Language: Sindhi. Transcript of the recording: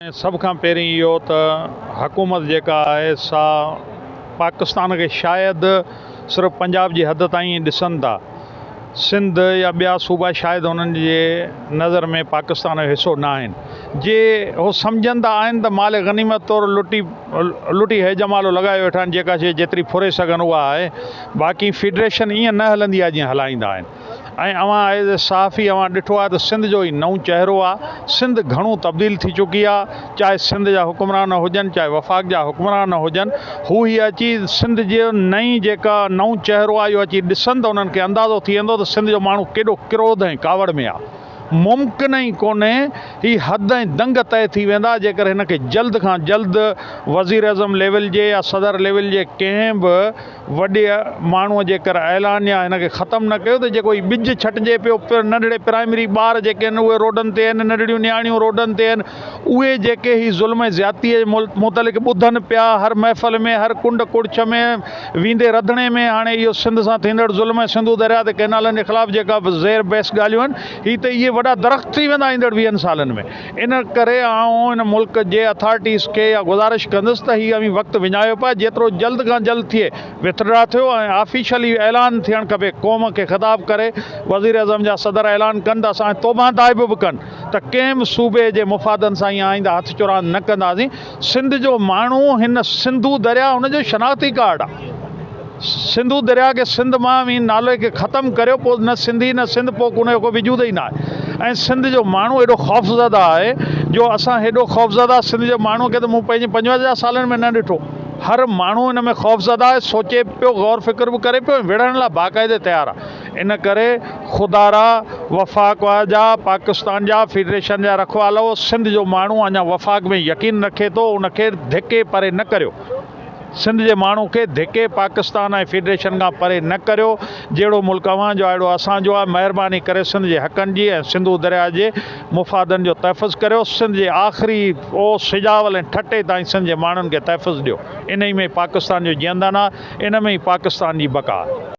سڀ کان پهرين اهو ته حڪومت جيڪا آهي سا پاڪستان کي شايد صرف پنجاب جي حد تائين ئي ڏسن ٿا. سنڌ يا ٻيا صوبا شايد انهن جي نظر ۾ پاڪستان جو حصو نه آهن. جي هو سمجهن ته آهن ته مال غنيمت طور لٽي لٽي هيجمالو لڳايو ويٺا آهن جيڪا شيء جيتري ڦري سگهن اها آهي. باقي فيڊريشن ائين نه هلندي آهي جيئن هلائيندا آهن. ۽ اوهان ايز اي صحافي اوهان ڏٺو آهي ته سنڌ جو هي نئون چهرو آهي، سنڌ گهڻو تبديل ٿي چڪي آهي، چاهي سنڌ جا حڪمران هجن چاهي وفاق جا حڪمران هجن، هو هي اچي سنڌ جي نئين جيڪا نئون چهرو آهي اهو اچي ڏسن ته انهن کي اندازو ٿي ويندو ته سنڌ جو ماڻهو ڪيڏو ڪروڌ ۽ ڪاوڙ ۾ آهي. ممڪن ئي ڪونهي هي حد ۽ دنگ طئي ٿي ويندا جيڪر هن کي جلد کان جلد وزيراعظم ليول جي يا صدر ليول جي ڪنهن به وڏي ماڻهوء جيڪر اعلان يا هن کي ختم نه ڪيو ته جيڪو هي ٻج ڇٽجي پيو ننڍڙي پرائمري ٻار جيڪي آهن اهي روڊن تي آهن ننڍڙيون نياڻيون روڊن تي آهن اهي جيڪي هي ظلم ۽ زيادتيء جي متعلق ٻڌن پيا هر محفل ۾ هر ڪنڊ ڪڙڇ ۾ ويندي رڌڻي ۾ هاڻي اهو سنڌ سان ٿيندڙ ظلم ۽ سنڌو درياء تي ڪئنالن جي خلاف جيڪا به زير بحث ڳالهيون آهن هي ته اهي وڏا درخت ٿي ويندا ايندڙ ويهن سالن ۾ ان ڪري آئون هن ملڪ جي اٿارٽيز کي اها گذارش ڪندس ته هي اوهين وقت وڃايو پيا جيترو جلد کان جلد ٿئي وٿڊرا ٿيو ۽ آفيشلي اعلان ٿيڻ کپي قوم کي خطاب ڪري وزيراعظم جا صدر اعلان ڪن ته اسان توبهان تائب به ڪن ته ڪنهن به صوبي جي مفادن سان ائين آئنده هٿ چراند نه ڪنداسين سنڌ جو ماڻهو هن سنڌو درياء هن جو شناختي ڪارڊ آ. سنڌو درياء کي سنڌ مان اوهين نالي کي ختم ڪريو پوء نه سنڌي نه سنڌ پوء ان جو ڪو وجود ئي نه آهي ۽ سنڌ جو ماڻهو ايڏو خوفزده آهي جو اسان هيڏو خوفزده سنڌ جو ماڻهو کي ته مون پنهنجي 55 سالن ۾ نه ڏٺو هر ماڻهو ان ۾ خوفزده آهي سوچي پيو غور فڪر به ڪري پيو ۽ وڙهڻ لاء باقاعدي تيار آهي ان ڪري خدارا وفاق جا پاڪستان جا فيڊريشن جا رکوالو سنڌ جو ماڻهو اڃا وفاق ۾ يقين رکي ٿو ان کي ڌڪي پري نه ڪريو. سنڌ جي ماڻهو کي ڌڪي پاڪستان ۽ فيڊريشن کان پري نه ڪريو، جهڙو ملڪ اوهان جو آهي اهڙو اسان جو آهي، مهرباني ڪري سنڌ جي حقن جي ۽ سنڌو درياء جي مفادن جو تحفظ ڪريو، سنڌ جي آخري او سجاول ۽ ٺٽي تائين سنڌ جي ماڻهن کي تحفظ ڏيو، انهي ۾ ئي پاڪستان جو جيئندان آهي، ان ۾ ئي پاڪستان جي بقا آهي.